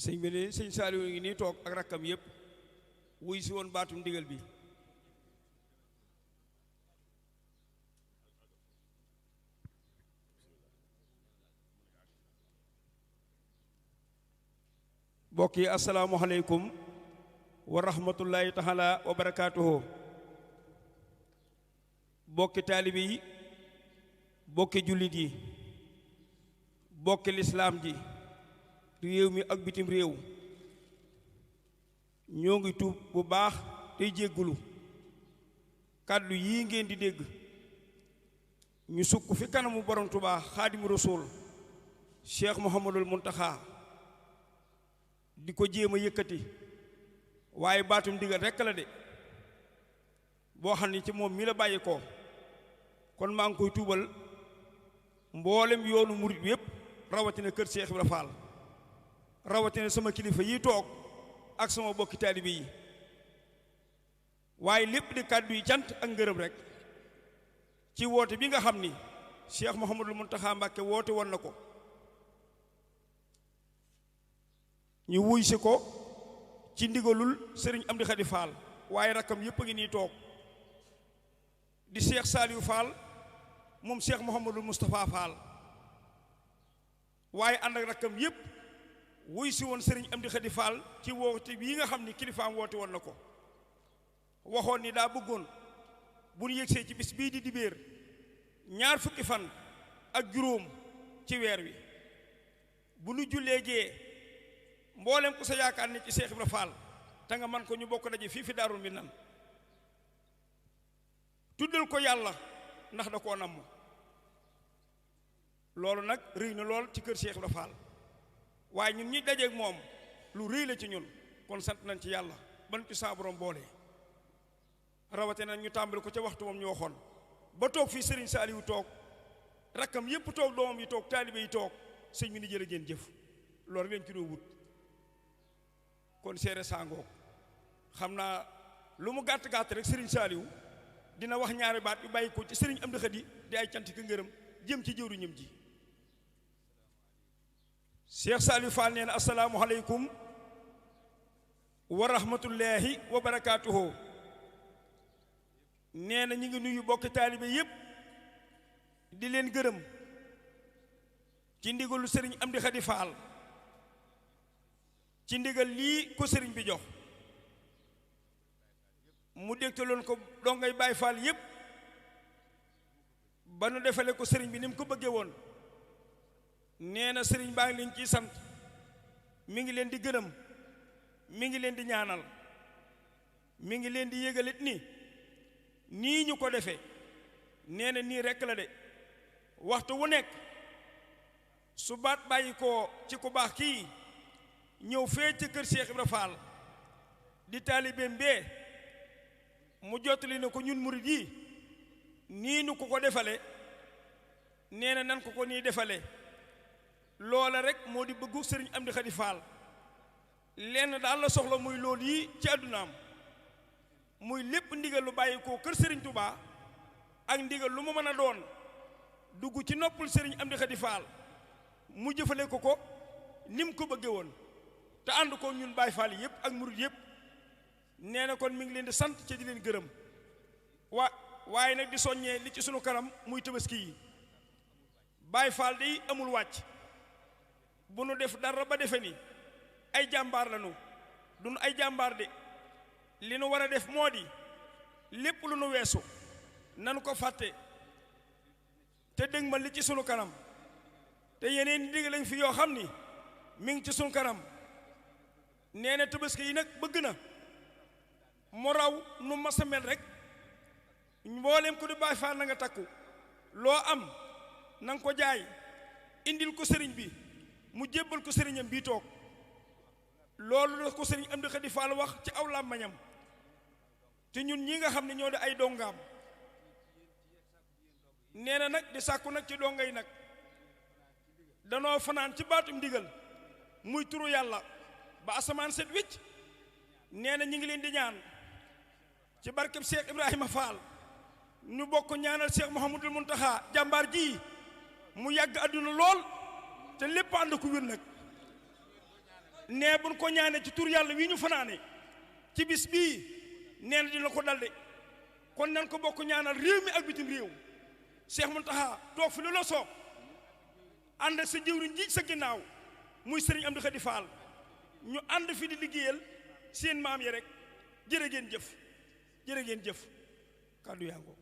sëñ bi ne sëñ Saliou ngi nii toog ak rakkam yépp wuy si woon baatum ndigal bi mbokk yi asalaamualeykum wa rahmatullahi taala wa barakaatuhu bokki taalibe yi bokki jullit yi bokki lislaam ji réew mi ak bitim réew ñoo ngi tuub bu baax tey jéggulu kàddu yii ngeen di dégg ñu sukk fi kanamu borom Tuubaa xaadimu rasuul Cheikh Mouhamadul Muntaxa di ko jéem a yëkkati waaye baatum ndigal rekk la de boo xam ne ci moom mi la bàyyi ko kon maa ngi koy tuubal mboolem yoonu murit bi yépp rawatina kër Cheikh Ibra Fall rawatina sama kilifa yi toog ak sama bokki taalibe yi waaye lépp di kàddu yi cant ak ngërëm rek ci woote bi nga xam ni Cheikh Mouhamadul Muntaxa Mbàkke woote woon na ko ñu wuy si ko ci ndigalul sëriñ Amdi Xadi Fall waaye rakkam yépp a ngi nii toog di Cheikh Saliou Fall moom Cheikh Mouhamadul Moustapha Fall waaye ànd ak rakkam yépp wuy si woon sëriñ Amdi Xadi Fall ci woote bii nga xam ni kilifaam woote woon na ko waxoon ni daa bëggoon bu ñu yëgsee ci bis bii di dibéer ñaar fukki fan ak juróom ci weer wi bu nu jullee gee mboolem ku sa yaakaar ni ci Cheikh Ibra Fall te nga man ko ñu bokk daje fii fi Daarul Minaan tuddal ko yàlla ndax da koo namm loolu nag rëy na lool ci kër Cheikh Ibra Fall waaye ñun ñi dajeeg moom lu rëy la ci ñun kon sant nañ ci yàlla ban ci saa borom boole rawate nañ ñu tàmbali ko ca waxtu moom ñu waxoon ba toog fii Serigne Saliou toog rakkam yépp toog doomam yi toog taalibe yi toog sëñ mi ni jërë ngeen jëf loolu leen ci doo wut kon seere sangoog xam naa lu mu gàtt-gàtt rek Serigne Saliou dina wax ñaari baat yu bàyyi ko ci Serigne Amdi Xadi di ay cant ki ngërëm jëm ci jëwriñam ji Cheikh Saliou Fall nee na asalaamualeykum wa rahmatullahi wa barakaatuhu nee na ñu ngi nuyu bokki taalibe yépp di leen gërëm ci ndigalu Serigne Amdi Xadi Fall ci ndigal lii ko sëriñ bi jox mu dégtaloon ko dongay Baay Faal yépp ba nu defale ko sëriñ bi ni mu ko bëggee woon nee na sëriñ baa ngi leen ciy sant mi ngi leen di gërëm mi ngi leen di ñaanal mi ngi leen di yëgalit ni nii ñu ko defee nee na nii rekk la de waxtu wu nekk su baat bàyyi ko ci ku baax kii ñëw fee ci kër Cheikh Ibra Fall di taalibeem bee mu jottali na ko ñun murid yi nii nu ko defale nee na nan ko nii defale loola rek moo di bëggu sëriñ Amdi Xadi Fall lenn daal la soxla muy loolu yi ci àddunaam muy lépp ndigal lu bàyyi ko kër sëriñ Touba ak ndigal lu mu mën a doon dugg ci noppul sëriñ Amdi Xadi Fall mu jëfale ko ni mu ko bëgge woon te ànd ko ñun Baay Faal yépp ak murid yépp nee na kon mi ngi leen di sant ci di leen gërëm waaye nag di soññee li ci sunu kanam muy tabaski yi Baay Faal day amul wàcc bu nu def dara ba defe ni ay jàmbaar lañu duñu ay jàmbaar de li nu war a def moo di lépp lu nu weesu nanu ko fàtte te dëgg ma li ci sunu kanam te yeneen digg lañ fi yoo xam ni mi ngi ci sunu kanam nee na tabaski yi nag bëgg na mu raw nu masa mel rek mboolem ko di Baay Faal na nga takku loo am na nga ko jaay indil ko sëriñ bi mu jébbal ko sëriñam bii toog loolu la ko sëriñ Amdi Xadi Fall wax ci aw làmmañam te ñun ñi nga xam ne ñoo di ay dongaam nee na nag di sàkku nag ci donga yi nag danoo fanaan ci baatum ndigal muy turu yàlla ba asamaan set wicc nee na ñi ngi leen di ñaan ci barkeb Cheikh Ibrahima Fall ñu bokk ñaanal Cheikh Mouhamadul Muntaxa jàmbaar ji mu yàgg àdduna lool te lépp ànd ko wér nag nee buñ ko ñaane ci tur yàlla wi ñu fanaane ci bis bii nee na dina ko dalde kon nan ko bokk ñaanal réew mi ak bitim réew Cheikh Mountakha toog fi lu la soob ànd sa jëwriñ ji sa ginnaaw muy sëriñ Amdi Khady Fall ñu ànd fi di liggéeyal seen maam yi rek jërë ngeen jëf jërë ngeen jëf kàddu yaa ngoo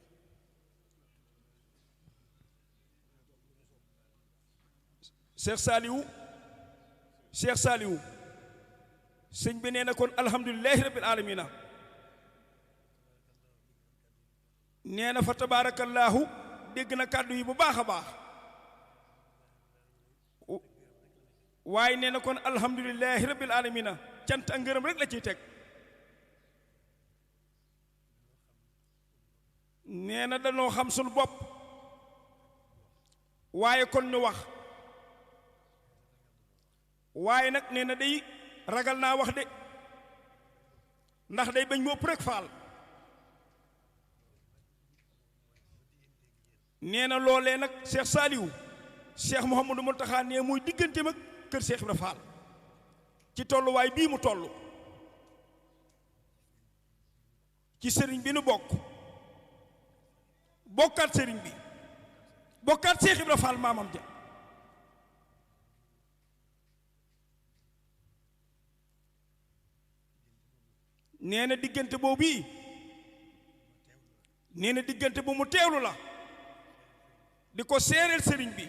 Cheikh Saliou sëñ bi nee na kon alhamdulillahi rabbil alamina nee na fa tabaarakallaahu dégg na kàddu yi bu baax a baax waaye nee na kon alhamdulillahi rabbil alamina cant ak ngërëm rek la ciy teg nee na danoo xam sunu bopp waaye kon ñu wax waaye nag nee na day ragal naa wax de ndax day bañ mu ëpp rek faal nee na loolee nag Cheikh Saliou Cheikh Mouhamadou Mountakha nee muy digganteem ak kër Cheikh Ibra Fall ci tolluwaay bii mu toll ci sëriñ bi nu bokkaat sëriñ bi bokkaat Cheikh Ibra Fall maamam ja nee na diggante boobu bii nee na diggante bu mu teewlu la di ko seereel sëriñ bi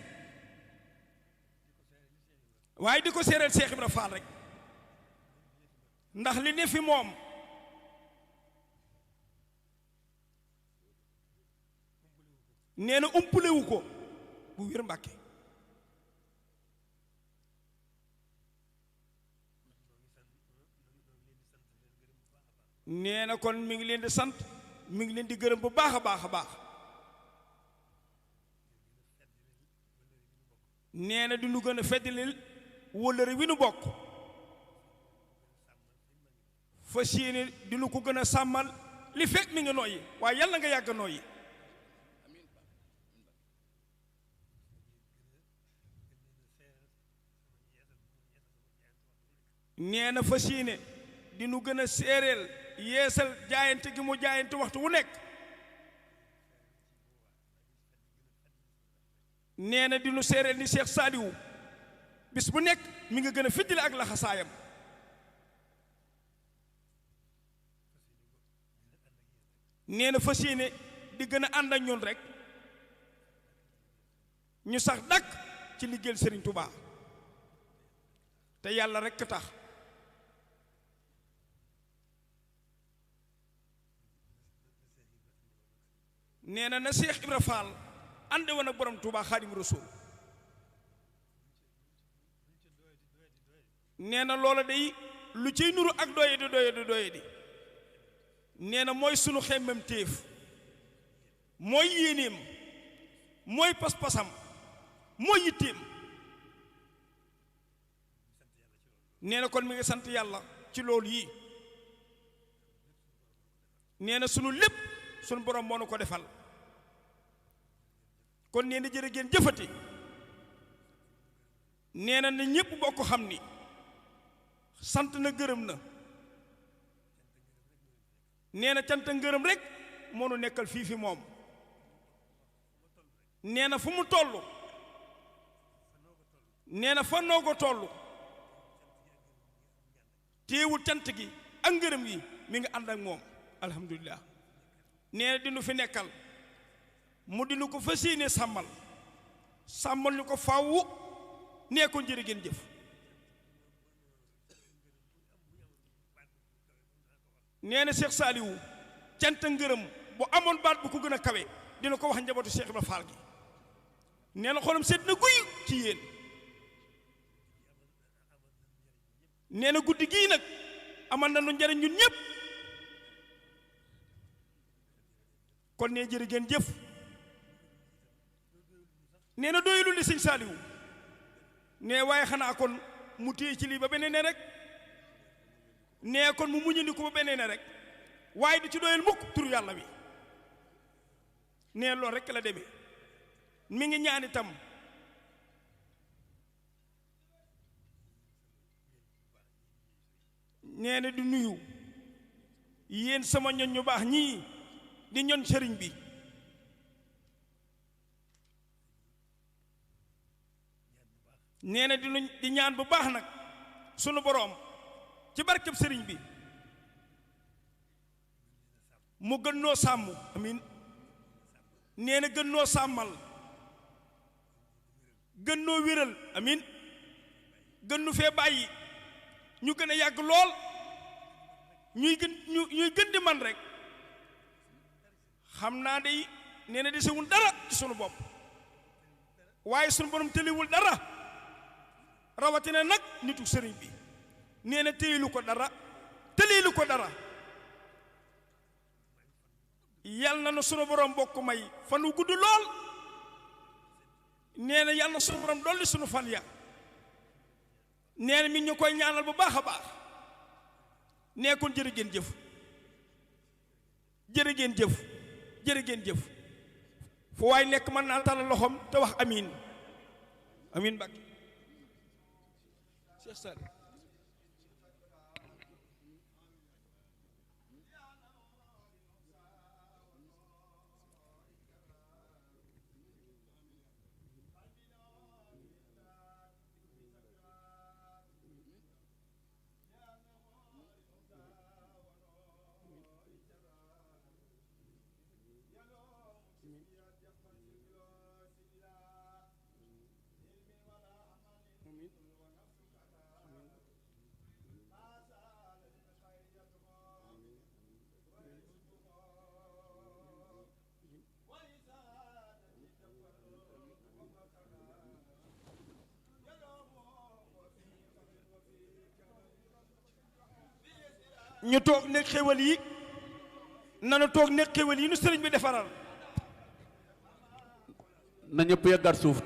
waaye di ko seereel Cheikh Ibra Fall rek ndax li ne fi moom nee na umpulewu ko bu wér Mbàkke nee na kon mi ngi leen di sant mi ngi leen di gërëm bu baax a baax a baax nee na di nu gën a feddalil wóllëre wi nu bokk fas yéene di nu ko gën a sàmmal li fekk mi ngi nooyi waaye yàlla nga yàgg nooyi nee na fas yéene di nu gën a séeréel yeesal jaayante gi mu jaayante waxtu wu nekk nee na di nu séeréel ni Cheikh Saliou bis bu nekk mi nga gën a fiddile ak laxasaayam nee na fas yéene di gën a ànd ak ñun rek ñu sax dakk ci liggéeyal Serigne Touba te yàlla rekk tax nee na Cheikh Ibra Fall ànd woon ak borom Touba Xaadimu Rasuul nee na loola day lu ciy nuru ak doye di nee na mooy sunu xemmem téef mooy yéenéem mooy pas-pasam mooy yitteem nee na kon mi ngi sant yàlla ci loolu yi nee na sunu lépp sunu borom moo nu ko defal kon nee na jërë ngeen jëfati nee na ne ñépp bokk xam ni sant na gërëm na nee na cant ngërëm rek moo nu nekkal fii fi moom nee na fu mu toll nee na fa noo ko toll téewul cant gi ak ngërëm gi mi ngi ànd ak moom alhamdulilah nee na dinu fi nekkal mu dinu ko fas yéene sàmmal ñu ko fàwwu nee ko jërë ngeen jëf nee na Cheikh Saliou cant ngërëm bu amoon baat bu ko gën a kawe dina ko wax njabootu Cheikh Ibra Fall gi nee na xolam seet na guy ci yéen nee na guddi gii nag amal na nu njariñ ñun ñëpp kon nee jërë ngeen jëf nee na doylu li sëñ Saliou nee waaye xanaa kon mu téye ci lii ba beneen ne rek nee kon mu muñandi ko ba beneen ne rek waaye du ci doyal mukk tur yàlla wi nee loolu rek la demee mi ngi ñaan itam nee na di nuyu yéen sama ñoñ ñu baax ñii di ñoñ sëriñ bi nee na di ñaan bu baax nag sunu boroom ci barkeb sëriñ bi mu gën noo sàmm amin nee na gën noo sàmmal gën noo wéral amin gën nu fee bàyyi ñu gën a yàgg lool ñuy gën di man rek xam naa day nee na desewul dara ci sunu bopp waaye sunu borom tëliwul dara rawatina nag nitu sëriñ bi nee na téyilu ko dara tëlilu ko dara yal na nu sunu borom bokk may fan wu gudd lool nee na yal na sunu borom dolli sunu fan ya nee na mi ñu koy ñaanal bu baax a baax nee kon jërë ngeen jëf jërë ngeen jëf jërë ngeen jëf fu waay nekk mën naa tàllal loxoom te wax amiin amiin Mbàkke Cheikh Sall ñu toog nekk xéwal yi nanu toog nekk xéwal yi nu sëriñ bi defaral na ñëpp yeggaat suuf